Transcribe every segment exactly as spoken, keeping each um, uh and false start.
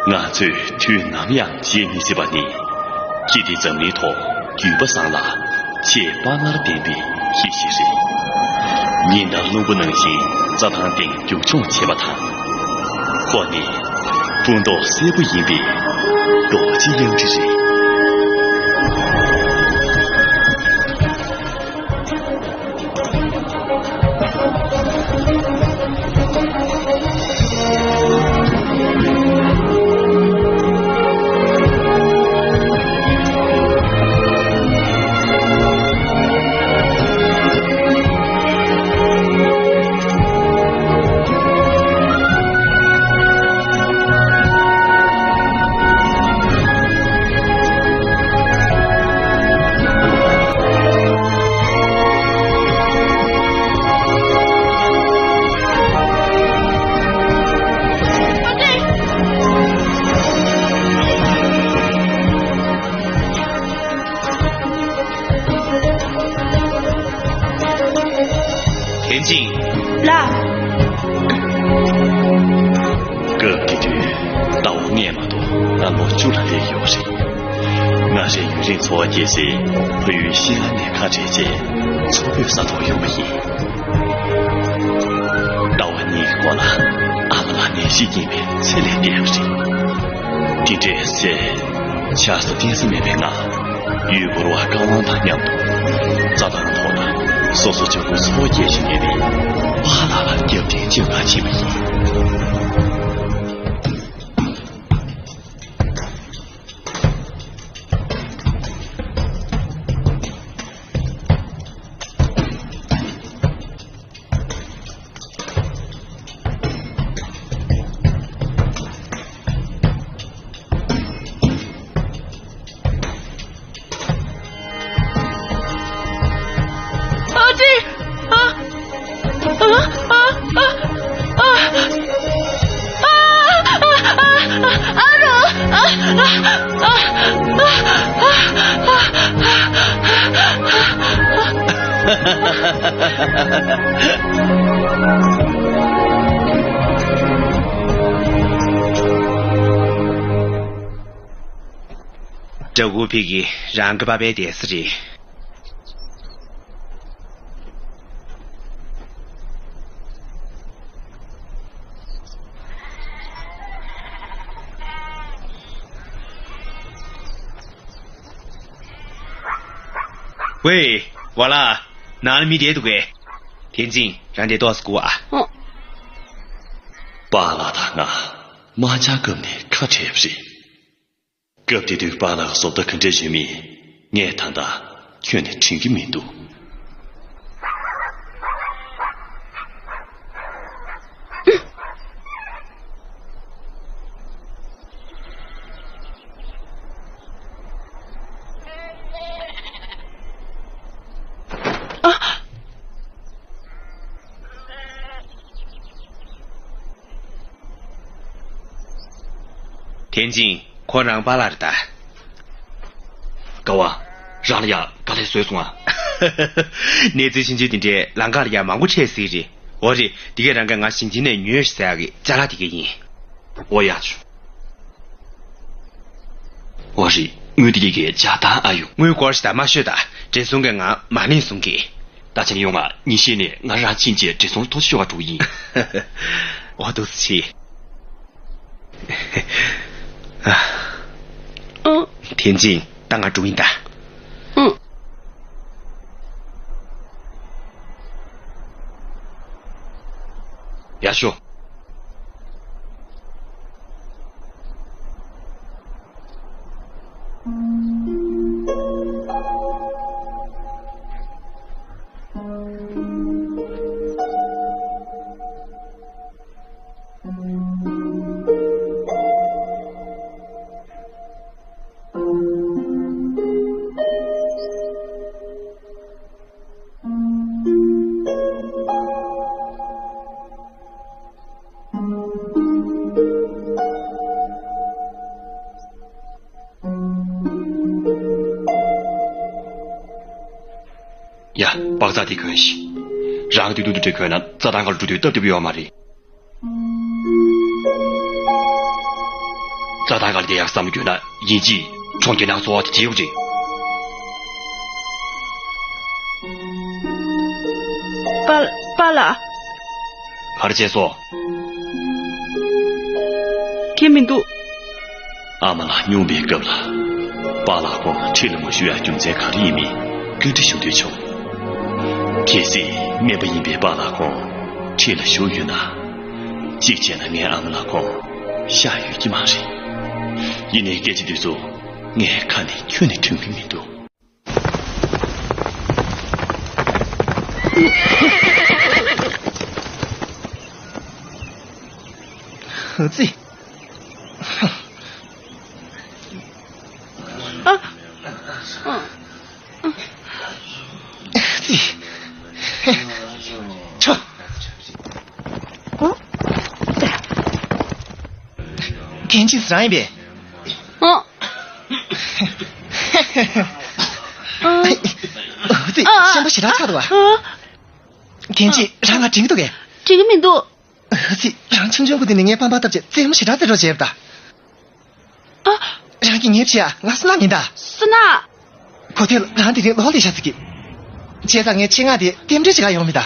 ང་ཚོས་དུས་ནམ་ཡང་བརྗེད་མི་སྲིད་པ་ནི། ཁྱི་དེ་འཛམ་གླིང་ཐོག་རྒྱུད་པ་བཟང་ལ་ཆེས་དཔའ་ངར་ལྡན་པའི་ཁྱི་ཞིག་རེད། ཉི་ཟླ་རླུང་བུ་ནང་བཞིན་རྩྭ་ཐང་སྟེང་རྒྱུག་མཆོང་བྱེད་པ་དང་། ཁོ་ནི་སྤུ་མདོག་སེར་པོ་ཡིན་པའི་རྡོ་རྗེ་གཡང་ཁྲི་རེད། ཐེན་ཅིན། ལགས། སྐབས་དེ་དུས་ཟླ་བ་ལྔ་མ་གཏོགས་ང་ལོ་བཅུ་ལ་སླེབས་ཡོད་རེད། ང་རའི་ཡུན་རིང་འཚོ་བ་སྐྱེལ་སའི་ཕ་ཡུལ་ཤི་ཨན་ནས་ཁ་བྲལ་རྗེས་མཚོ་བོད་ས་ཐོག་ཡོང་བ་ཡིན། ཟླ་བ་གཉིས་ཀྱི་སྐོར་ལ་ཨ་མ་ལགས་ནད་གཞིས་རྐྱེན་པས་ཚེ་ལས་འདས་པ་རེད། དེ་འདྲའི་ཚེ། ཆགས་ས་འཐེན་ས་མེད་པའི་ང་། ཡུལ་སྐོར་བ་ཀ་ཝང་དང་མཉམ་དུ་རྩྭ་ཐང་ཐོག་ལ་སོ་སོ་ཅག་པོ་འཚོ་བ་སྐྱེལ་བཞིན་ཡོད་པའི་པཱ་ལགས་ལ་རྒྱབ་རྟེན་བཅོལ་ག་ཕྱིན་པ་ཡིན། ཨ་ཅེ། ཨ། ཨ། ཨ། ཨ། ཨ། ཨ། ཨ། ཨ། ཨ། ཨ། ཨ། ཨ། ཨ། ཨ། ཀྲའུ་ཧུ་ཕི་གིས་རང་གི་པ་ཕའི་བསྡད་ས་རེད། ཝེ། ཝ་ལ། ནང་ལ་མི་བསྡད་འདུག་གས། ཐེན་ཅིན། རང་བསྡད་ཏོག་ཙམ་སྒུག་ཨ། ཨོ། པཱ་ལགས་དང་ང་དམག་འཆང་སྐབས་ནས་ཁ་བྲལ་བ་རེད། སྐབས་དེ་དུས་པཱ་ལགས་བཟོ་ལྟ་ག་འདྲ་ཡོད་མེད་ངས་ད་ལྟ་ཁྱོན་ནས་དྲན་གྱི་མི་འདུག་ཐེན་ཅིན། ཁོ་རང་པཱ་ལགས་རེད་ད། དགའ་བ། རང་ལ་ཡ་དཀའ་ལས་བཟོས་སོང་ཨ། གནས་ཚུལ་ཕྱིན་ཆད་དེ་འདྲའི་ལམ་ཁ་ལ་ཡ་མང་པོ་འཕྲད་སྲིད་རེད། འོ་རེད། དེ་གས་རང་གིས་ང་ཞིང་ཆེན་ནས་ཉོས་ཤིག་ཟེར་ཡག་གི་ཅ་ལག་དེ་གས་ཡིན། འོ་ཡག་བྱུང་། འོ་རེད། དངུལ་དེ་གས་ཀྱི་ཇ་དང་ཨ་ཡོ། དངུལ་སྐོར་ཞིག་ད་མ་ཤོད་ད། བགྲེས་སོང་གིས་ང་མ་ལེན་གསུང་གི། ད་ཆ་ནས་ཡོང་ང་ཉིན་ཤས་ནས་ང་རང་ཕྱིན་ཆད་བགྲེས་སོང་ཐུགས་རྗེ་ཆེ་ཞུ་བ་འགྲོ་གི་ཡིན། འོ་འདུག་སེ་བྱེད། ཨ། ཨང་། ཐེན་ཅིན། ད་ང་འགྲོ་ཡིན་ད། ཨང་། ཡག་ཤོག། ཡ། པགས་ཚག་དེ་གོན་ཞིག། རང་དུས་དུས་དུ་གོན་ན་རྩྭ་ཐང་ཁར་འགྲོ་དུས་སྟབས་བདེ་པོ་ཡོད་མ་རེད། རྩྭ་ཐང་སྒང་ལ་བསྡད་ཡག་བསམ་བློ་བསྐྱོན་ན་ཡིན་གཅིག་གྲོང་ཁྱེར་ནང་འཚོ་བ་དེ་བྱེད་དགོས་རེད། པཱ་པཱ་ལགས། ག་རེ་བྱས་སོང་། གང་ཡང་མི་འདུག་ཨ་མ་ལགས་སྙུང་པའི་སྐབས་ལ། པཱ་ལགས་ཁོང་ཁྲིད་ལ་མ་ཞུགས་ཡག་རྒྱུ་མཚན་ག་རེ་ཡིན་མིན་བཀའ་འདྲི་ཞུ་འདོད་བྱུང་། གལ་སྲིད་སྨན་པ་ཡིན་པའི་པཱ་ལགས་ཁོང་ཁྲིད་ལ་ཞུགས་ཡོད་ན། གཅིག་བྱས་ན་ངའི་ཨ་མ་ལགས་ཁོང་གཤགས་ཡོད་ཀྱི་མ་རེད། ཡིན་ནའི་སྐད་ཆ་འདི་ཚོ་ངའི་ཁ་ནས་ཁྱོན་ནས་ཐོན་གྱི་མི་འདུག་ཨ་ཙི། ཨ། ཨ། ཨ་ཙི། ཆོ། ཨོ། ཐེན་ཅིན་ཟེར་རང་ཡིན་པས། ཨོ། ཨ་ཙི། ཨ། ཤན་པ་ཞེ་དྲག་ཆགས་འདུག་བ། ཨ། ཐེན་ཅིན་རང་ང་དྲན་གྱི་འདུག་གས། དྲན་གྱི་མི་འདུག་ཨ་ཙི། རང་ཆུང་ཆུང་གི་དུས་ནས་ངའི་པང་པར་བཏབ་བྱས་རྩེད་མོ་ཞེ་དྲག་རྩེ་རོགས་བྱས་པ་ད། ཨ། རང་གིས་ངའི་ཕྱི་ཡ་ང་བསོད་ནམས་མིན་ད། བསོད་ནམས། གོ་ཐོས་ལ་རང་དེ་རིང་ལོག་ལས་ཤག་ཟེར་གི། བྱས་ཙང་ངས་ཆེད་མངགས་དེ་རྟེན་འབྲེལ་བྱེད་ག་ཡོང་མི་ད།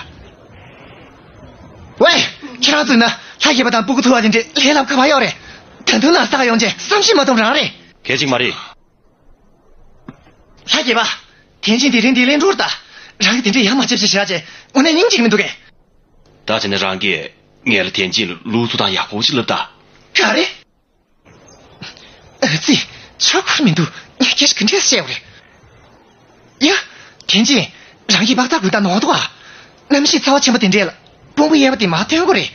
ཝེ། ཁྱེད་རང་ཚོས་ན་ལྷ་རྒྱལ་པ་དང་སྤུ་གུ་ཐུ་བ་དེ་འདྲའི་ལས་སླ་པོ་ག་པར་ཡོད་རེད། ད་དུང་ན་ས་ག་ཡོང་རྗེས་བསམ་ཤེས་མ་གཏོང་རང་རེད། གལ་ཆེན་མ་རེད། ལྷ་རྒྱལ་པ། ཐེན་ཅིན་དེ་རིང་འདི་ལས་འགྲོར་ད། རང་གི་དེ་འདྲའི་ཡ་མ་བྱེད་ཅེས་བྱ་ཅེས་དངོས་གནས་སྙིང་རྗེ་མི་འདུག་གས། ད་བྱས་ན་རང་གིས་ངེད་ལ་ཐེན་ཅིན་ལ་ལུག་འཚོ་སྟངས་ཡག་པོ་ཞིག་བསླབ་ད། ག་རེ། ཨ་ཙི། ཆོག་ཁུར་མི་འདུག་ངས་སྐད་ཆ་ག་འདྲས་བཤད་པ་རེད། ཡ། ཐེན་ཅིན། རང་གིས་དམག་རྟ་འགུལ་སྟངས་ནོར་འདུག་ཨ། གནམ་གཤིས་ཚ་བ་ཆེན་པོ་དེ་འདྲས་ལ་དཔུང་པ་གཡས་པ་དེ་མར་འཐེན་དགོས་རེད།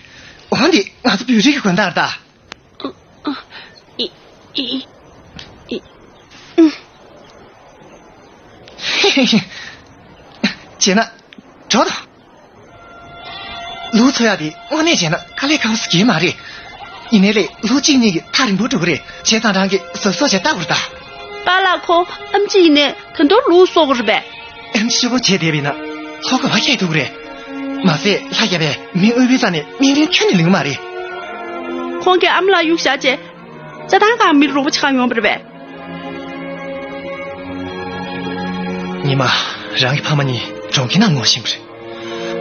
འོ་འདི་ང་ཚོ་བོད་རིགས་ཀྱི་དགོན་བདག་རེད་ད། བྱས་ན་འགྲོ་དང་། ལུག་འཚོ་ཡག་དེ་དངོས་གནས་བྱས་ན་དཀའ་ལས་ཁག་པོ་ཞིག་མ་རེད། ཡིན་ནའི་ལས་ལུག་གཅིག་གཉིས་ཀྱིས་ཐག་རིང་པོ་འགྲོ་གི་རེད། བྱས་ཙང་རང་གིས་གཟབ་གཟབ་བྱས་ལྟ་དགོས་རེད་ད། པཱ་ལགས་ཁོང་ཨེམ་ཆི་ཡིན་ནའི་ད་དུང་ལུག་གསོ་དགོས་རེད་པས། ཨེམ་ཆི་ཤོག་བུ་བྱས་བསྡད་པ་ཡིན་ན་ཁོ་ག་པར་བསྐྱལ་ཐུབ་ཀྱི་རེད། མ་ཟད་ལྷ་རྒྱལ་པས་མི་དབུལ་པོའི་རྩ་ནས་སྨན་རིན་ཁྱོན་ནས་ལེན་གྱི་མ་རེད། ཁོང་གིས་ཨ་མ་ལགས་གཡུགས་བཞག་རྗེས་རྩྭ་ཐང་སྒང་མི་རོགས་པ་ཆགས་ཡོང་བ་རེད་པས། ཉི་མ། རང་གི་ཕ་མ་གཉིས་གྲོང་ཁྱེར་ནང་ངོ་ཤེས་པ་རེད།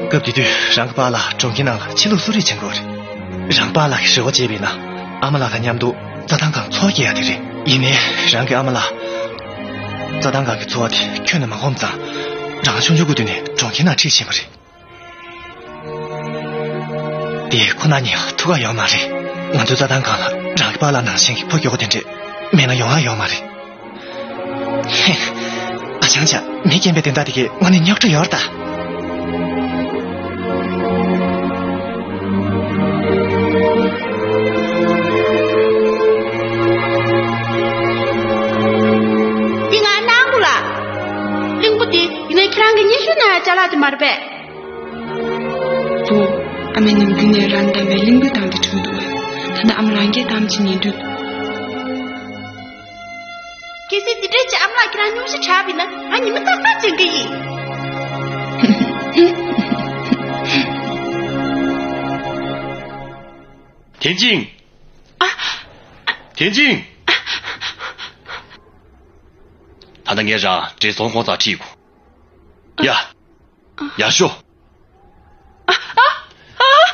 སྐབས་དེ་དུས་རང་གི་པཱ་ལགས་གྲོང་ཁྱེར་ནང་ལ་ཕྱི་ལོགས་གསོ་རིག་བྱེད་དགོས་རེད། རང་པཱ་ལགས་ཀྱི་རེ་བ་བྱས་པ་ཡིན་ན། ཨ་མ་ལགས་དང་མཉམ་དུ་རྩྭ་ཐང་སྒང་འཚོ་བ་སྐྱེལ་ཡག་དེ་རེད། ཡིན་ནའི་རང་གི་ཨ་མ་ལགས་རྩྭ་ཐང་སྒང་གི་འཚོ་བ་དེ་ཁྱོན་ནས་མ་ཁོམ་ཙང་། རང་ཆུང་ཆུང་གི་དུས་ནས་གྲོང་ཁྱེར་ནང་ཁྲིད་ཕྱིན་པ་རེད། དེ་ཁོ་ན་ཉིད་ཐུགས་ཁག་ཡོད་མ་རེད། ང་ཚོའི་རྩྭ་ཐང་སྒང་ལ་རང་གི་པཱ་ལགས་ནང་བཞིན་གྱི་ཕོ་རྒྱས་པོ་དེ་འདྲས་མེད་ན་ཡོང་ཡག་ཡོད་མ་རེད། ཧེ། ཨ་ཅང་ཅག་མི་རྒན་པའི་དོན་དག་དེ་གས་དངོས་གནས་རྙོག་དྲ་ཡོད་རེད་ད། འདི་ང་གནང་དགོས་ལ། གླིང་བུ་དེ་ཡིན་ན་ཁྱེད་རང་གི་ཉི་ཤུ་ན་ཅ་ལག་དེ་མ་རེད་པས། ཨོ། ཨ་མས་ནམ་རྒྱུན་ནས་རང་བདམས་པའི་གླིང་བུ་དང་དེ་བྲིས་འདུག་པས། ད་ལྟ་ཨ་མ་རང་གིས་བདམས་ཀྱི་ཉེ་དུས། གལ་སྲིད་འདི་འདྲའི་ཅིག་ཨ་མ་ལགས་ཁྱེད་རང་སྙུང་གཞི་དྲག་པ་ཡིན་ན་ང་ཉི་མ་ཏག་ཏག་བྱེད་ཀྱི་ཡིན། ཐེན་ཅིན། ཨ། ཐེན་ཅིན། ད་ལྟ་ངས་རང་བགྲེས་སོང་ཁོང་ཚར་ཁྲིད་དགོས། ཡ། ཡར་ཤོག་ཨ། ཨ། ཨ། ཨ།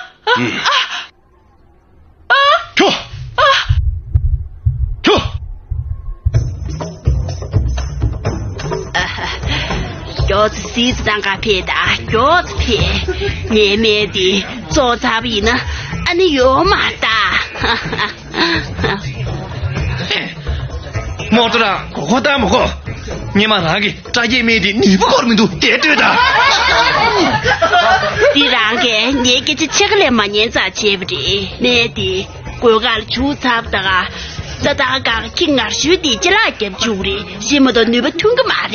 ཨ། ཁྱོ། ཨ། ཁྱོ། ཨ། ཁྱོད་ཚོ་སྲིད་ཙང་ག་ཕེབས་དང་། ཁྱོད་ཚོ་ཕེབས། ངའི་སྨན་དེ་བཙོང་ཚར་བ་ཡིན་ན་ཨ་ནི་ཡོང་མ་ད། མོ་ཏོ་རང་གོ་གོ་ལྟ་མོ་གོ། ཉི་མ་རང་གི་སྐྲ་རྒྱས་སྨན་དེ་ནུས་པ་འཁོར་མི་འདུག་དེ་ལྟོས་དང་། འདི་རང་གིས་ངའི་སྐད་ཆ་ཕྱེད་ཀ་ལས་མ་ཉན་ཙང་བྱས་པ་རེད། སྨན་དེ་གོས་ཁ་ལ་བྱུགས་ཚར་བ་དང་། རྩྭ་ཐང་སྒང་ཁྱི་ངར་ཤུལ་དེ་ཅི་ལག་རྒྱབ་བཅུག་རེད། གཞན་མ་གཏོགས་ནུས་པ་ཐོན་གི་མ་རེད།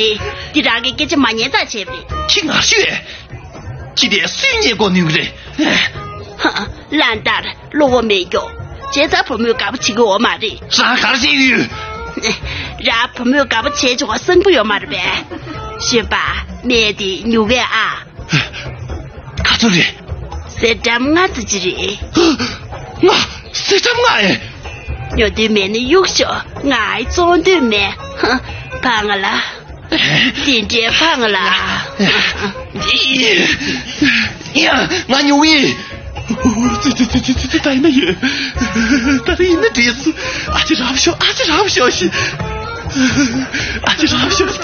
འདི་རང་གིས་སྐད་ཆ་མ་ཉན་ཙང་བྱས་པ་རེད། ཁྱི་ངར་ཤུལ། ཁྱི་དེ་སུས་རྙེད་གོ་ནུས་གི་རེད། ཧ། ལན་ལྟར་བློ་བོ་མེད་མགྱོགས། བྱས་ཙང་བུ་མོས་དགའ་པོ་བྱེད་ཀྱི་ཡོད་མ་རེད། རང་ག་རེ་བྱེད་ཀྱི་ཡོད། རང་བུ་མོས་དགའ་པོ་བྱེད་ཆོག་པ་སང་ཕོད་ཡོད་མ་རེད་པས། གཞོན་པ། སྨན་དེ་ཉོ་གས་ཨ། ག་ཚོད་རེད། གསེར་ཀྲམ་ལྔ་ཙམ་ཅིག་རེད། ལྔ། གསེར་ཀྲམ་ལྔ་ཨེ། ཉོ་འདོད་མེད་ན་གཡུག་ཤོག་ང་ཨེ་བཙོང་འདོད་མེད། ཧ། ཕང་ང་ལ། དེ་འདྲའི་ཕང་ང་ལ། ཡ། ང་ཉོ་གི་ཡིན། ཙི་ཙི་ཙི་ཙི་ཙི། ད་ཡིན་ན་ཡོད། ད་རེས་ཡིན་ན་འགྲིག་སོང་། ཨ་ཅེ་རང་ཤོག་ཨ་ཅེ་རང་ཤོག་ཤི། ཨ་ཅེ་རང་ཤོག་ད་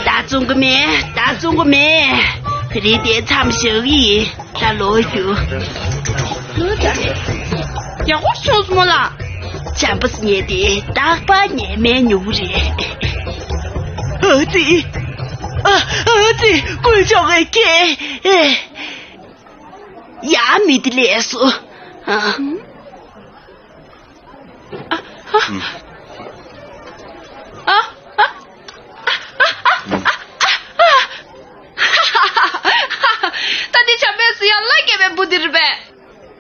བཙོང་གི་མེད། ད་བཙོང་གི་མེད། དེ་རིང་དེ་མཚམས་བཞག་གི་ཡིན། ད་ལོག་རྒྱུགས། ལོག་ད། ཡག་པོ་བྱུང་སོང་མོ་ལགས། བྱམས་པ་ཉལ་ཏེ་རྟག་པར་ཉལ་མེད་ཉུག་རེད། ཨ་ཙི། ཨ་ཨ་ཙི། ཀུན་ཆོག་གི་སྐད། ཨེ། ཡ། མི་དེ་ལས་སུ། ཨ། ཨ། ཨ། ད་འདི་བྱམས་པའི་སུ་ཡང་ལ་སྐྱེས་པའི་བུ་འདི་རེད་པས།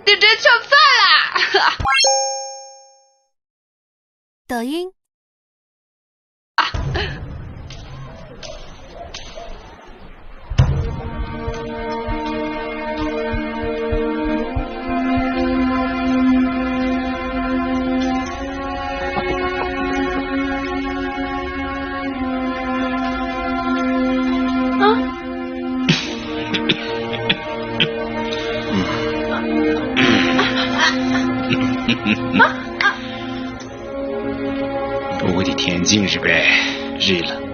འདི་འདྲའི་ཆོབ་ཚ་ལ།抖音。ཨ། ཨ། ཨ། ཕྲུ་གུ་དེ་ཐེན་ཅིང་རེད་པས། རེད་ལ།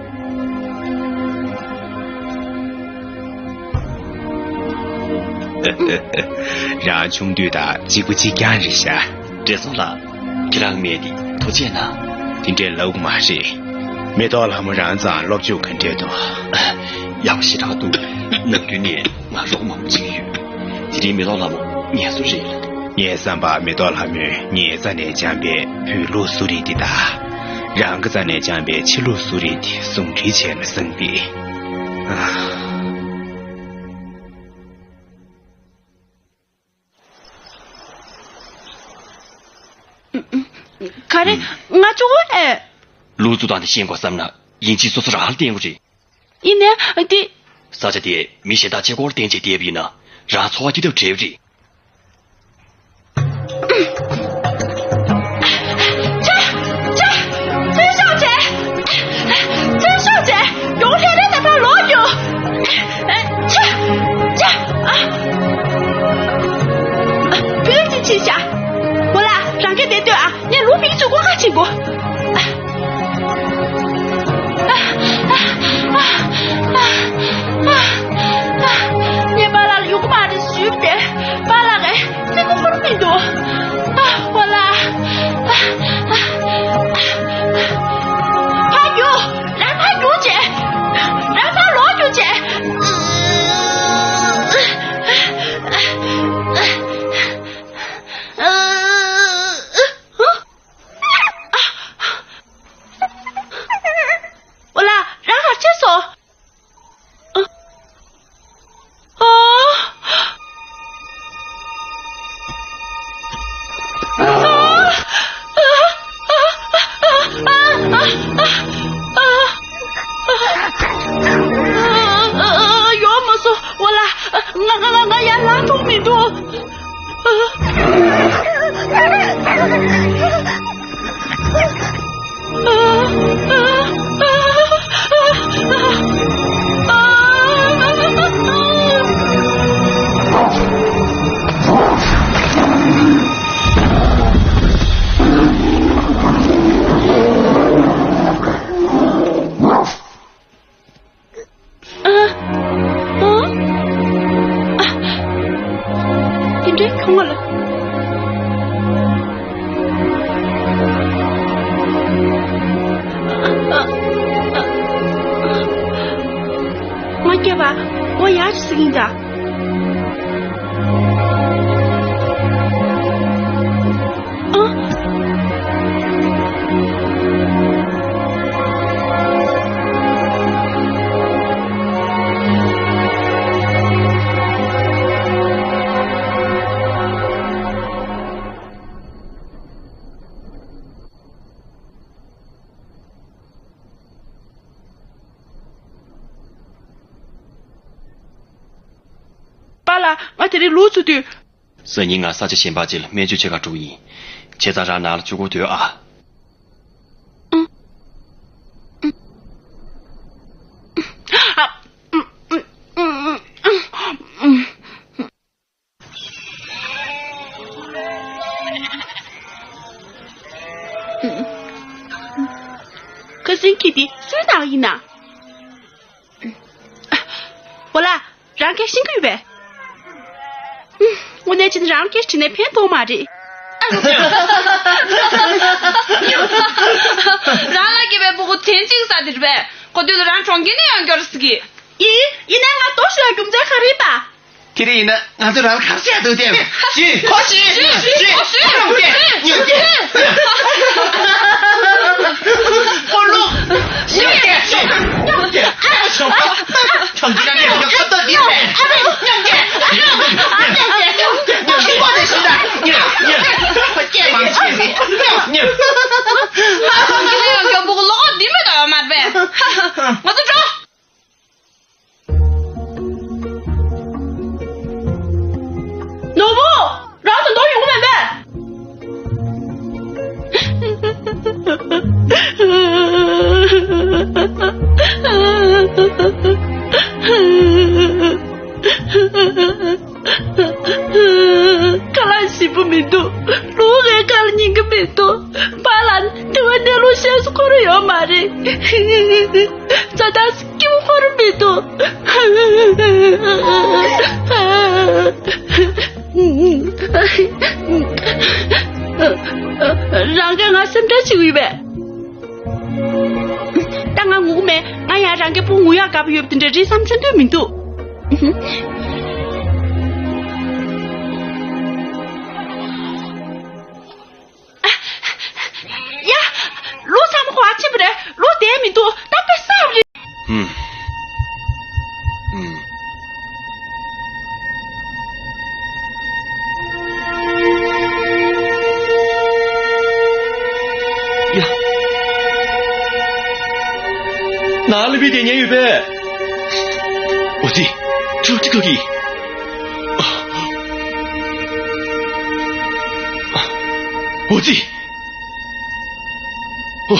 རང་ཆུང་དུས་དང་གཅིག་པ་གཅིག་རྐྱང་རེད་ཤག་བགྲེས་སོང་ལགས། ཁྱེད་རང་མེད་དེ་ཐུགས་རྗེ་གནང་། དེ་འདྲའི་ལབ་དགོས་མ་རེད། མེ་ཏོག་ལྷ་མོ་རང་ཙང་སློབ་སྦྱོང་ག་འདྲས་འདུག་ཡག་པོ་ཞེ་དྲག་འདུག་ནམ་རྒྱུན་ནས་ང་རོགས་མང་པོ་བྱེད་ཀྱི་ཡོད། དེ་རིང་མེ་ཏོག་ལྷ་མོ་ངལ་གསོ་རེད། ངའི་བསམ་པར་མེ་ཏོག་ལྷ་མོས་ངའི་རྩ་ནས་སྦྱངས་པའི་བོད་ལུགས་གསོ་རིག་འདི་དང་། རང་གི་རྩ་ནས་སྦྱངས་པའི་ཕྱི་ལུགས་གསོ་རིག་འདི་ཟུང་འབྲེལ་བྱས་ན་བསམ་པས། ཨ། ག་རེ། ང་གཅིག་པོ་ཨེ། ལུག་འཚོ་སྟངས་དེ་ཤེས་དགོས་བསམ་ན་ཡིན་གཅིག་སོ་སོ་རང་ལ་བརྟེན་དགོས་རེད། ཡིན་ནའི་དེ། ས་ཆ་དེ་མི་གཞན་དག་ཅིག་སྐོར་བརྟེན་བྱས་བསྡད་པ་ཡིན་ན་རང་འཚོ་བ་སྐྱེལ་ཐབས་བྲལ་བ་རེད། ཆ། ཆ། བཙོན་ཤོག་བྱས། བཙོན་ཤོག་བྱས། ཡོང་ལྷན་རེ་ནས་ཕར་ལོག་རྒྱུ། ཆ། ཆ། ཨ། ཨ། བུ་ཅི་ཆི་ཤ། འོ་ལ་རང་གི་བསྡད་སྡོད་ཨ། ངས་ལུག་མིག་ཆུ་སྒོ་ཁ་ཕྱིན་གོ། ངས་པཱ་ལགས་ལ་ཡོང་གི་མ་རེད་ཞུས་ཏེ། པཱ་ལགས་ཀྱིས་རྩིས་མོ་ཁུར་མི་འདུག་ཨོ་ལ། ཕར་རྒྱུགས། རང་ཕར་རྒྱུགས་བྱས། རང་ཕར་ལོག་རྒྱུགས་བྱས། འོ་ལ། རང་ག་རེ་བྱས་སོང་། ཨ། ཨ། ཡོང་མ་སོང་། འོ་ལ། ང་ང་ང་ང་ཡར་ལངས་ཐུབ་མི་འདུག་ཨ། ཨ། ཨ། དེ་འདྲའི་ཁོང་ལ། ཨ། ཨ། ཨ། ང་སྐྱེས་པ། འོ་ཡ་ཟིག་ཡིན་ད། ཨ། པཱ་ལགས། ང་དེ་རིང་ལུག་འཚོ་དུས། སང་ཉིན་ང་ས་ཆ་གཞན་པ་ཅིག་ལ་སྨན་བཅོས་བྱེད་གར་འགྲོ་གི་ཡིན། བྱས་ཙང་རང་ནང་ལ་བཅུག་གོ་སྡོད་ཨ། ཁ་སང་ཁྱི་དེ་སུའི་ནང་ཡིན་ན། འོ་ལ། རང་སྐད་ཤེས་ཀྱི་ཡོད་པས། དངོས་གནས་བྱས་ན་རང་སྐད་དྲིས་ནས་ཕན་ཐོགས་མ་རེད། རང་ལ་སྐྱེས་པའི་ཕྲུ་གུ་ཚན་གཅིག་ས་དེ་རེད་པས། གོ་དུས་ལ་རང་གྲོང་ཁྱེར་ནས་ཡང་འགྱོ་རེ་ཟེར་གི། ཡིན། ཡིན་ནའི་ང་ལྟོགས་ཤི་ཡ་རྒྱུ་མཚན་ག་རེ་ཡིན་པ། དེ་རིང་ཡིན་ན་ང་ཚོ་རང་ལ་ག་རེ་བྱས་འདུག་སྟེ། ཤི། ཁོ་ཤི། ཤི། ཤི། ཤི། ཤི། སྙོམས་སྐྱེ། སྙོམས་སྐྱེ། ཁོ་ལོག་སྙོམས་སྐྱེ། སྙོམས་སྐྱེ། ཁྱོད་ཀྱི་ཀ་ནས་ཡོང་ཁ་ཏོ་འདི་རེད། སྙོམས་སྐྱེ། སྙོམས་སྐྱེ། སྙོམས་སྐྱེ། ཁོ་སྐྱེ་མང་ཆེ་རེད། སྙོམས་སྙོམས། ཁྱོད་ཀྱི་ཀ་ནས་ཡོང་ཁྱོད་བུ་གུ་ལོག་འདི་མེད་དོ་ཡོད་མ་རེད་པས། ང་ཚོ་འགྲོ། ནོར་བུ། རང་ཚོ་འདོར་ཡོང་གི་མེད་པས། ཁ་ལག་ཞིམ་པོ་མི་འདུག་ལུང་ངའི་ཁ་ལ་ཉན་གི་མི་འདུག་པཱ་ལགས་དེ་བས་གནས་ལུགས་ཤེས་སུ་ཁོ་རང་ཡོད་མ་རེད། རྩྭ་ཐང་སྐྱིད་པོ་ཁོ་རང་མི་འདུག་རང་གིས་ང་སེམས་ཁྲལ་བྱེད་ཀྱི་ཡོད་པས། ད་ང་ངུ་གི་མེད། ང་ཡང་རང་གི་བུ་ངུ་ཡག་དགའ་པོ་ཡོད་པ་དེ་འདྲ་རེད་བསམ་ཚོད་འདོད་མི་འདུག་ཡ། ལོ་ཚང་མ་ཁོ་ཨ་ཆེན་པོ་རེད། ལོ་བསྡད་མི་འདུག་ད་དཔེ་བསགས་རེད། ཧུམ། ཧུམ། ཡ། ནང་ལ་བི་དེ་ཉན་ཡོད་པས། འོ་ཙི། ཁྱོད་ཀྱི་ཁ་གི། འོ་ཙི། འོ།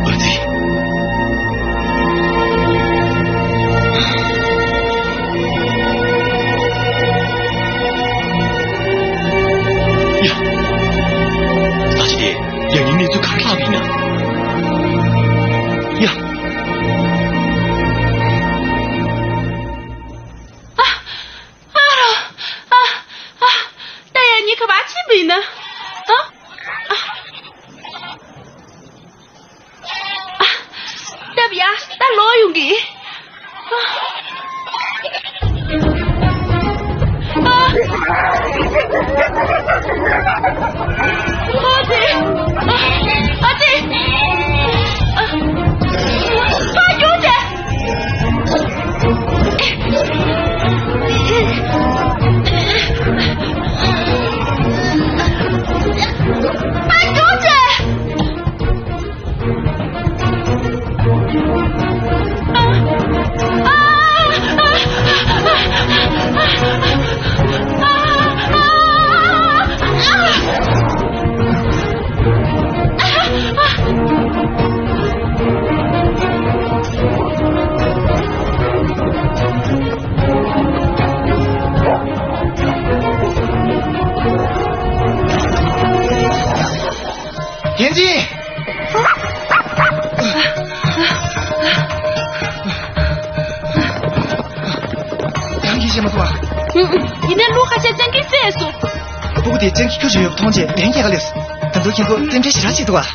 འོ་ཙི། ཡ། ས་ཆ་དེ་ཡང་ཡིན་གནས་ཚུལ་ག་རེ་ལྷག་ཡིན་ན། ཡ། ཨ། ཨ་རོ། ཨ། ཨ། ད་ཡང་ཉི་ཁ་བ་ཆེན་པོ་ཡིན་ན། ཨ། ཨ། ཨ། སྟབས་ཡག་ད་ལོག་ཡོང་གི། ཨ། ཨ། ཨ་ཙི། ཨ་ཙི། ཨ། ཕར་རྒྱུགས་བྱས། ཕར་རྒྱུགས་བྱས། ཡན་ཅིན། རང་གིས་ཤེས་མ་ཐུབ་ཨ། ཡིན་ནའི་ལུག་ཁ་ཤས་བཙན་གྱིས་བསད་སོང་། སྤུ་གུ་དེ་བཙན་གྱིས་ཁྱོད་ཅིག་ཡོད་པ་མཐོང་རྗེས་ལན་རྒྱག་ག་སླེབས། ད་དུང་ཁྱེད་ཚོ་རྟེན་འབྲེལ་ཞེ་དྲག་ཅིག་འདུག་ཨ།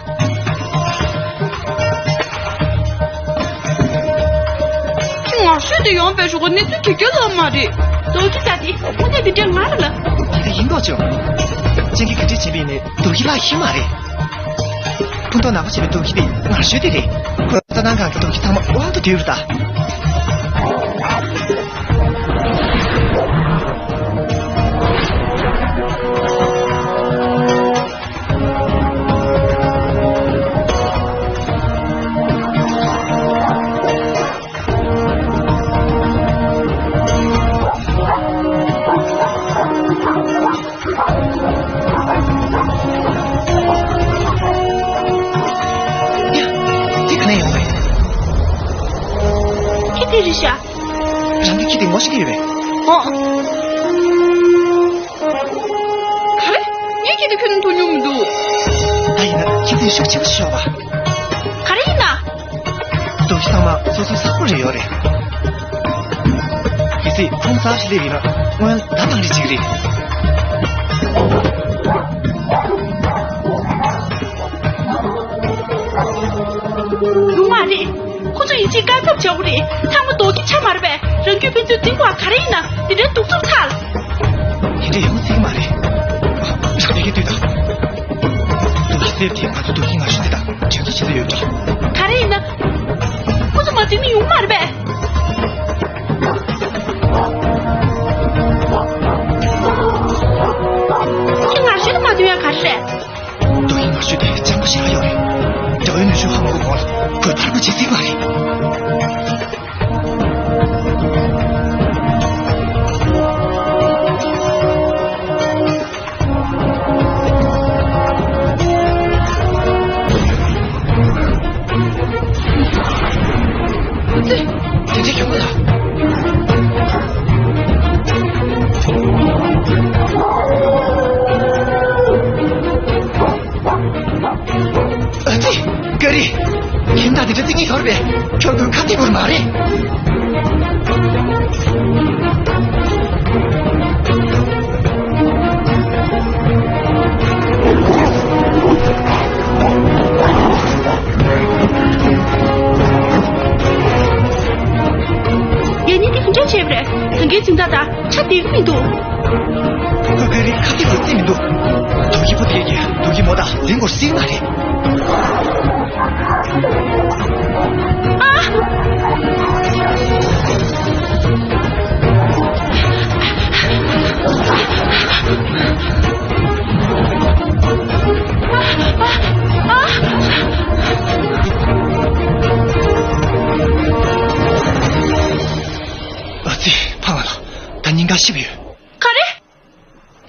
ཁྱོད་ངར་ཤོད་དེ་ཡོང་པའི་ཞོགས་ཀ་གནས་ཚུལ་དེ་ག་ལབ་མ་རེད། རྡོ་རྗེ་ད་དེ་དངོས་གནས་དེ་འདྲའི་ངར་ལ། དེ་འདྲ་ཡིན་མདོག་བྱུང་། ཅན་གྱིས་ག་འདྲས་བྱས་པ་ཡིན་ནའི་རྡོ་ཁྱི་བརླག་ཤེས་མ་རེད། ཕུན་ཐོགས་ནག་པོ་བྱས་པའི་རྡོ་ཁྱི་དེ་ངར་ཤོས་དེ་རེད། ཁོས་རྩྭ་ཐང་སྒང་གི་རྡོ་ཁྱི་ཚང་མ་དབང་དུ་བསྡུས་པ་རེད་ད། ཅི་རེད་ཤག་རང་གི་ཁྱི་དེ་ངོ་ཤེས་ཀྱི་ཡོད་པས། ཨོ། ག་རེ། ངའི་ཁྱི་དེ་ཁྱོད་ནི་མཐོང་མྱོང་མི་འདུག་ད་ཡིན་ན་ཁྱི་དེ་ཤུགས་ཆེན་པོ་ཤོར་བ། ག་རེ་ཡིན་ན། རྡོ་ཁྱི་ཚང་མ་སོ་སོའི་ས་ཁོངས་རེ་ཡོད་རེད། གལ་སྲིད་ཁོང་གསར་ཞིག་སླེབས་ཡིན་ན་སྔོན་ད་བཏང་རེ་བྱེད་ཀྱི་རེད། ཡོང་མ་རེད། ཁོ་ཚོ་ཡིན་གཅིག་བཀག་ཐབས་བྱ་དགོས་རེད། ཚང་མ་རྡོ་ཁྱི་ཆ་མ་རེད་པས། རང་རྒྱུད་ཕན་ཚུན་འཛིང་དགོས་ག་རེ་ཡིན་ན་དེ་འདྲའི་གདུག་རྩུབ་ཚ། དེ་འདྲ་ཡོང་སྲིད་ཀྱི་མ་རེད། རང་བདེ་སྐྱིད་ལྟོས་དང་། རྡོ་ཁྱི་སེབ་དེ་ང་ཚོ་རྡོ་ཁྱི་ངར་ཤུགས་དེ་དང་འགྲན་རྩོད་བྱེད་ས་ཡོད་འདྲ། ག་རེ་ཡིན་ན། ཁོ་ཚོ་མ་འཛིང་ན་ཡོང་མ་རེད་པས། ཁྱི་ངར་ཤུགས་དེ་མ་འཛིང་ཡ་ག་རེ་རེད། རྡོ་ཁྱི་ངར་ཤུགས་དེ་སྤྱང་པོ་ཞེ་དྲག་ཡོད་རེད། དགྲ་བོའི་ནུས་ཤུགས་ཧ་མ་གོ་གོང་ལ་ཁོས་ཕར་རྒོལ་བྱེད་སྲིད་མ་རེད། དེ་འདྲའི་ཡོང་གི་ལ། ཨ་ཙི། ཀ་རི། ཁྱིམ་བདག་དེ་འདྲ་བརྩི་ངེས་ཡོད་རེད་པས། ཁྱོད་ཚོས་ཁ་གཏད་དགོས་མ་རེད། ཡ་ཉིན་དེ་ག་འདྲ་བྱས་པ་རེད། ད་གིན་འཛིང་ཐག་ད་ཆ་བདེ་གི་མི་འདུག་ཁོས་ཀ་རི་ཁ་གཏད་དགོས་རྩིས་མི་འདུག་རྡོ་ཁྱི་ཕོ་དེ་གིས་རྡོ་ཁྱི་མོ་དང་འཛིང་དགོས་རྩིས་མ་རེད། ཨ་ཙི། ཕ་མ་ལགས། ད་སྙིང་ག་ཤི་བ་ཡོད། ག་རེ།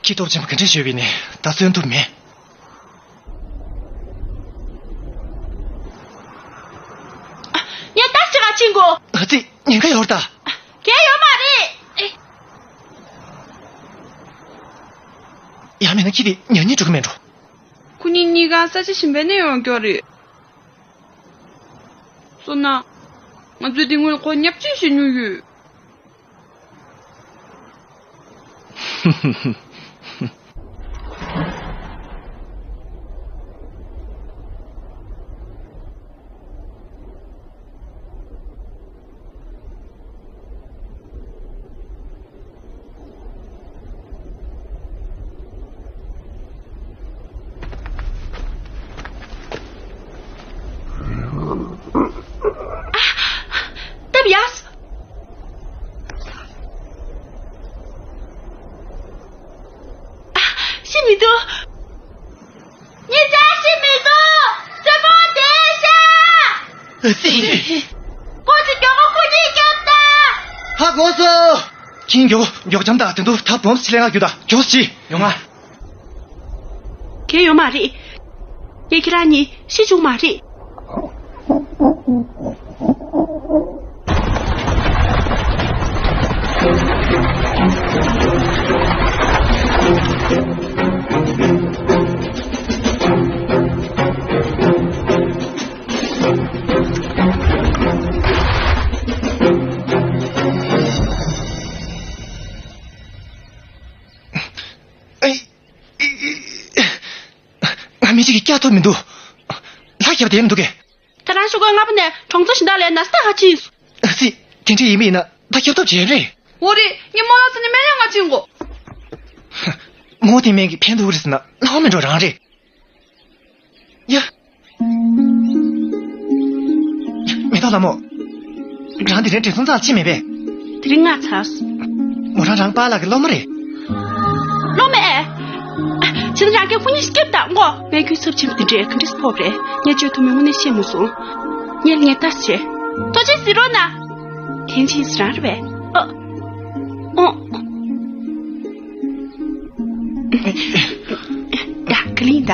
ཁྱི་སྟོབས་ཆེན་པོ་ག་འདྲ་ཡོད་པ་ཡིན་ནའི་ད་གསོན་ཐུབ་མེད། ངས་ལྟ་ཅི་ག་ཕྱིན་གོ། ཨ་ཙི། ཉེན་ཁ་ཡོད་ད། གལ་ཡོད་མ་རེད། ཡང་མིན་ན་ཁྱི་དེ་ཉལ་ཉལ་འགྲོ་གི་མེད་འགྲོ། ཁོ་གཉིས་གཉིས་ཀ་ས་ཆ་གཞན་པ་ནས་ཡོང་རྒྱུ་རེད། སོང་ན། ང་ཚོས་དེ་སྔོན་ཁོ་བརྙས་བཅོས་བྱེད་མྱོང་ཡོད། སྟབས་ཡག་ཤི་མི་འདུག་ཉིན་ལྟར་ཤི་མི་འདུག་བཙུན་མོ་བདེ་ཤག་ཨ་ཙི། ཁོ་ཚོས་མགྱོགས་པོ་ཁོ་གཉིས་སྐྱོབ་དང་། ཧ་གོ་སོང་། ཁྱིམ་མགྱོགས་མགྱོགས་འཇམ་དང་དེ་ཚོ་ད་བོམ་སི་ལེ་ང་རྒྱུ་དང་མགྱོགས་སི་ཡོང་ང་། གལ་ཡོད་མ་རེད། ངས་ཁྱེད་རང་གཉིས་ཤི་བཅུག་མ་རེད། ཨེ། ང་མི་གཅིག་གིས་སྐྱོབ་ཐུབ་མི་འདུག་ལྷ་རྒྱབ་བསྡད་མི་འདུག་གས། ད་རང་ཤོག་གུ་ལྔ་པ་ནས་གྲོང་ཚོ་གཞན་དག་ལ་ན་ཚ་ཧ་ཅི། ཨ་ཙི། དེ་འདྲ་ཡིན་མིན་ཡིན་ན་ད་སྐྱོབ་ཐབས་བྱས་རེད། འོ་རེད། ངས་རྨོ་ལགས་ཚོ་ནས་སྨན་ལས་ང་ཕྱིན་གོ། རྨོ་དེ་སྨན་གྱིས་ཕན་ཐོགས་རེད་ཟེར་ན་ལྷག་མི་འགྲོ་རང་རེད། ཡ། མེ་ཏོག་ལྷ་མོ། རང་དེ་རིང་བགྲེས་སོང་ཚར་ཕྱིན་མེད་པས། དེ་རིང་ང་ཚར། མོ་རང་རང་པཱ་ལགས་ཀྱི་སློབ་མ་རེད། སློབ་མ་ཨེ། བྱས་ན་རང་གི་ཁོ་གཉིས་སྐྱེབ་དང་ངོ་། སྨན་ཁུལ་ཚབས་ཆེན་པོ་དེ་འདྲས་ག་འདྲས་ཕོག་རེད། ངས་བཅོས་ཐུབ་མིན་དངོས་གནས་ཤེས་མ་སོང་། ངས་ངས་ལྟ་བྱེད། ཐུགས་རྗེ་གཟིགས་རོགས་གནང་། དེ་ཕྱིན་སི་རང་རེད་པས། ཨ། ཨོ། ད་ག་ལིང་ད།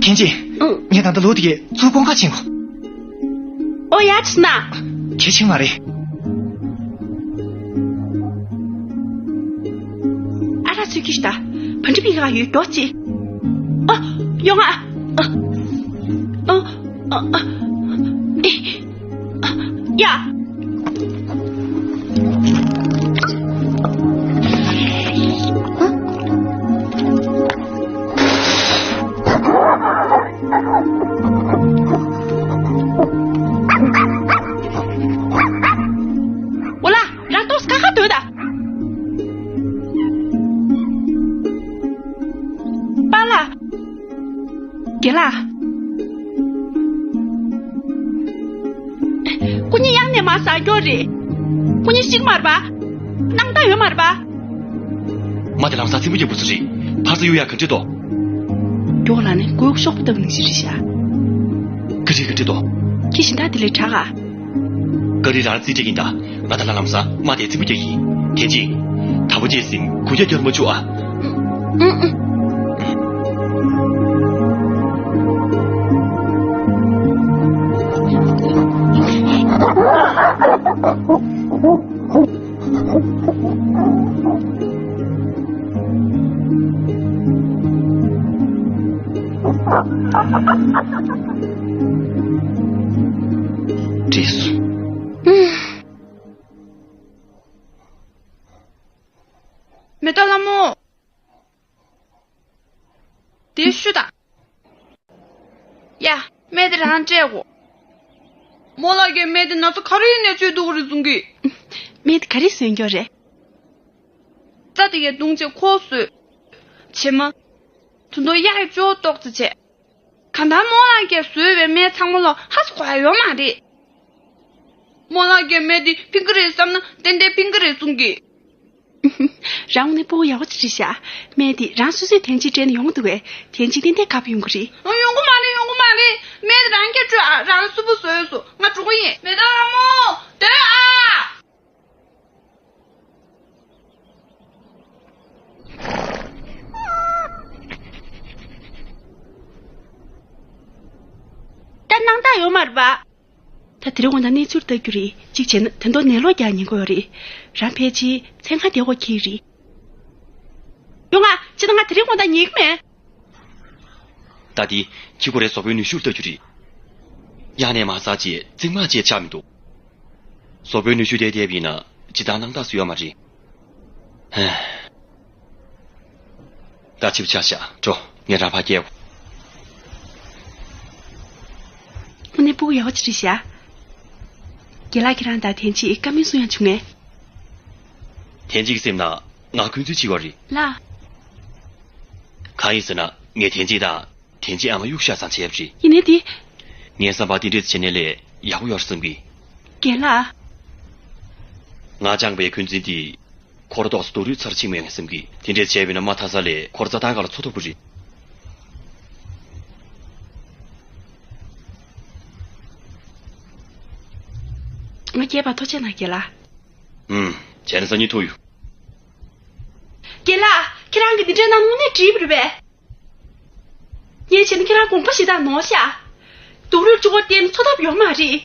ཐེན་ཅི། ཨང་། ངས་ད་ལྟ་ལོ་དེ་གའི་ཚུར་ཀོང་ཁ་ཕྱིན་གོ། ཨོ་ཡ་ཆི་ན། ཁྱེད་ཆིང་མ་རེད། ཨ་ར་ཚུལ་གྱིས་ད། བན་ཁྲི་པི་ག་ཡོད་མགྱོགས་ཅི། ཨ། ཡོང་ཨ། ཨ། ཨ། ཨ། ཨ། ཨེ། ཨ། ཡ། འོ་ལ། རང་ཏོག་ཁ་ཁ་སྡོད་ད། པཱ་ལགས། རྒན་ལགས། སྐུ་ཉིད་གཡང་ནས་མར་ཟག་མགྱོགས་རེད། སྐུ་ཉིད་ཤི་གི་མ་རེད་པ། སྣང་དག་ཡོད་མ་རེད་པ། མ་དེ་ལམ་སང་རྩིང་པོ་རྒྱག་དགོས་ས་རེད། ཕར་ཚུར་གཡུག་ཡག་ག་འདྲ་འདུག་མགྱོགས་ལ་ནི་མགོ་གཤོག་པ་ལྟ་བུ་ནང་བཞིན་རེད་ཤག་ག་འདྲ་ག་འདྲ་འདུག་ཁྱི་གཞན་དག་དེ་ལས་དྲག་ག་ག་རེ་རང་རྩིས་སྤྲད་ཡིན་ད། ང་ད་ལ་ལམ་སང་མ་དེ་རྩིང་པོ་རྒྱག་གི་ཡིན། དེ་རྗེས། དང་པོ་རྗེས་ཟིན་གུ་རྒྱ་རྒྱར་མ་བཅུག་ཨ། ཨུ་ཨུ། བྲིས་སོང་། མེ་ཏོག་ལྷ་མོ། དེ་ཤུ་དང་། ཡ། སྨན་དེ་རང་སྤྲད་གོ། རྨོ་ལགས་ཀྱིས་སྨན་དེ་ན་ཚ་ག་རེ་ཡིན་ནས་བཅོས་འདུག་ག་རེ་གསུང་གི། སྨན་དེ་ག་རེ་བཟོས་མགྱོགས་རེད། རྩ་དེ་གས་བརྡུངས་བྱས་ཁོག་བཟོས། བྱེ་མ། དོན་དུ་གཡག་གི་ཅོག་ཏོག་ཙེ་བྱས། གང་ལྟར་རྨོ་ལགས་ཀྱིས་བཟོས་པའི་སྨན་ཚང་མ་ལོ་ཧ་ཅང་གོ་ཡ་ཡོད་མ་རེད། རྨོ་ལགས་ཀྱིས་སྨན་དེ་ཕིང་གི་རེད་བསམ་ན་ཏན་ཏན་ཕིང་གི་རེད་གསུང་གི། རང་ནི་སྤུ་གུ་ཡག་པོ་ཅིག་རེད་ཤག་སྨན་དེ་རང་སོ་སོས་དན་ཅིག་སྤྲད་ན་ཡོང་འདུག་གས། དན་ཅིག་ཏན་ཏན་དགའ་པོ་ཡོང་གི་རེད། ཨ། ཡོང་གི་མ་རེད། ཡོང་གི་མ་རེད། སྨན་དེ་རང་གིས་སྤྲོད་ཨ། རང་སུ་པོ་བཟོས་སོ། ང་འགྲོ་གི་ཡིན། མེ་ཏོག་ལྷ་མོ། སྡོད་ཨ། ད་སྣང་དག་ཡོད་མ་རེད་པ། ད་དེ་རིང་དགོང་དག་གནས་ཚུལ་ལྟ་རྒྱུ་རེད། གཅིག་བྱས་ན་དོན་དུ་ནད་ལོག་རྒྱག་ཉེན་ཁ་ཡོད་རེད། རང་ཕལ་ཆེར་མཚན་གང་བསྡད་དགོས་ཀྱི་རེད། ཡོང་ང་། ཅི་ད་ང་དེ་རིང་དགོང་དག་ཉལ་གི་མེད། ད་དེ་ཁྱི་ཁོ་རའི་གཟུགས་པོའི་ནུས་ཤུགས་ལྟ་རྒྱུ་རེད། གཡང་ནས་མར་ཟག་བྱས་རྩིབ་མ་བྱས་ཆགས་མི་འདུག་གཟུགས་པོའི་ནུས་ཤུགས་དེ་བསྡད་པ་ཡིན་ན་ཇི་ལྟར་སྣང་དག་བཟོ་ཡ་མ་རེད། ཧེ། ད་ཕྱི་པོ་ཆགས་ཤག་འགྲོ། ངས་རང་ཕར་སྐྱེལ། དངོས་གནས་སྤུ་གུ་ཡག་པོ་ཅིག་རེད་ཤག་རྒན་ལགས་ཁྱེད་རང་དང་དན་ཅིག་བཀའ་མོལ་གསུང་ཡ་བྱུང་ངས། དན་ཅིག་གི་སེམས་ནང་ང་འཁོན་འཛིན་བྱེད་ཀྱི་ཡོད་རེད། ལགས། གང་ཡིན་ཟེར་ན་ངས་དན་ཅིག་དང་དན་ཅིག་ཨ་མ་གཡུག་བཞག་ཙང་བྱས་པ་རེད། ཡིན་ནའི་དེ། ངའི་བསམ་པར་དེ་འདྲས་བྱས་ནས་ལས་ཡག་པོ་ཡོད་རེད་བསམ་གི། རྒན་ལགས། ང་བཅངས་པའི་འཁོན་འཛིན་དེ། ཁོ་ར་ཏོག་ཙམ་རྡོ་རུས་ཚར་ཕྱིན་མོད་ངས་བསམ་གི། དེ་འདྲས་བྱས་པ་ཡིན་ན་མ་མཐའ་ས་ལས་ཁོ་ར་རྩྭ་ཐང་སྒང་ལ་འཚོ་ཐུབ་ཀྱི་རེད། ང་རྒྱལ་བ་ཐོ་ཆད་ན་རྒན་ལགས། ཨུམ། བྱས་ན་སང་ཉིན་ཐུག་ཡོང་། རྒན་ལགས། ཁྱེད་རང་གིས་འདི་འདྲའི་གནང་དངོས་གནས་འགྲིག་པ་རེད་པས། ངས་བྱས་ན་ཁྱེད་རང་དགོངས་པ་ཞེ་དྲག་ནོར་ཤག་སྡུག་རུས་གཅིག་པོ་བརྟེན་ནས་འཚོ་ཐབས་ཡོད་མ་རེད། དན་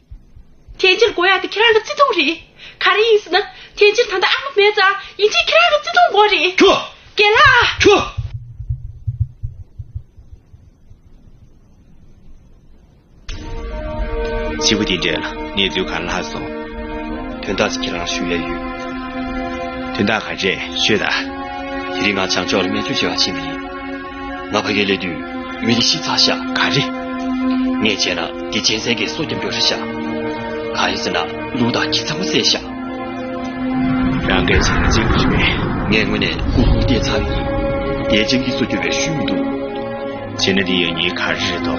ཅིག་དགོས་ཡ་དེ་ཁྱེད་རང་གི་བརྩེ་དུང་རེད། ག་རེ་ཡིན་ཟེར་ན། དན་ཅིག་ད་ལྟ་ཨ་མ་མེད་ཙང་ཡིན་གཅིག་ཁྱེད་རང་གི་བརྩེ་དུང་དགོས་རེད། ཁྱོ། རྒན་ལགས། ཁྱོ། སྐྱེས་བུ་དེ་འདྲ་ལ་གནས་ཚུལ་གང་ལྷག་སོང་། དོན་དག་ཅིག་ཁྱེད་རང་ཞུ་ཡ་ཡོད། དོན་དག་ག་རེ་ཤོད་ད། དེ་རིང་ང་བྱང་ཕྱོགས་ལ་སྨན་བཅོས་བྱེད་པར་ཕྱིན་པ་ཡིན། ང་ཕ་གིར་སླེབས་དུས་མི་དེ་ཤི་ཚར་ཤག་ག་རེ། ངས་བྱས་ན་དེ་གཅན་གཟན་གྱིས་སོ་བརྒྱབ་ཡོད་རེད་ཤག་གང་ཡིན་ཟེར་ན་ལུག་དང་ཁྱི་ཚང་མ་བསད་ཤག་རང་སྐད་ཆ་རྩིང་པོ་ཞིག་རེད། ངས་དངོས་གནས་སྐུ་ཁུང་བལྟས་ཚར་ཡིན། དེ་སྤྱང་ཀིས་སོ་རྒྱབ་པའི་ཤུལ་མི་འདུག་བྱས་ན་དེ་ཡང་ཉེན་ཁ་རེད་དོ།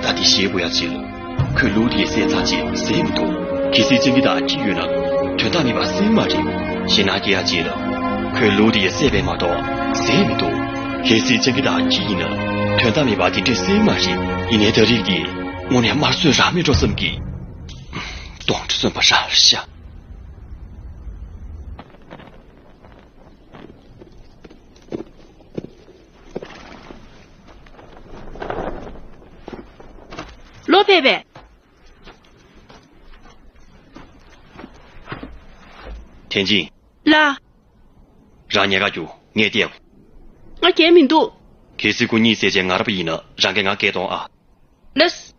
ད་དེ་ཞེད་དགོས་ཡ་ཅིག་ལ། ཁོས་ལུག་དེ་བསད་ཚར་རྗེས་བཟས་མི་འདུག་གལ་སྲིད་སྤྱང་ཀི་དང་ཁྱི་ཡོད་ན་དོན་དག་མེད་པ་བཟས་མ་རེད། ཞེད་སྣང་སྐྱེ་ཡ་ཅིག་ལ། ཁོས་ལུག་དེ་བསད་པས་མ་གཏོགས་བཟས་མི་འདུག་གལ་སྲིད་སྤྱང་ཀི་དང་ཁྱི་ཡིན་ན་དོན་དག་མེད་པ་དེ་འདྲས་བཟས་མ་རེད། ཡིན་ནའི་ད་རེས་ཀྱི་དངོས་གནས་དམར་གསོད་རག་མེད་འགྲོ་བསམ་གི། གདོང་དྲི་སོན་པ་རག་ཤག་ལོ་ཕེབས་པས། ཐེན་ཅིན། ལགས། རང་ཉལ་ཁ་རྒྱུག་ངས་བལྟས། ང་གལ་མི་འདུག་གལ་སྲིད་ཁོ་གཉིད་སད་བྱས་ང་ར་པ་ཡིན་ན་རང་གིས་ང་སྐད་གཏོང་ཨ། ལགས།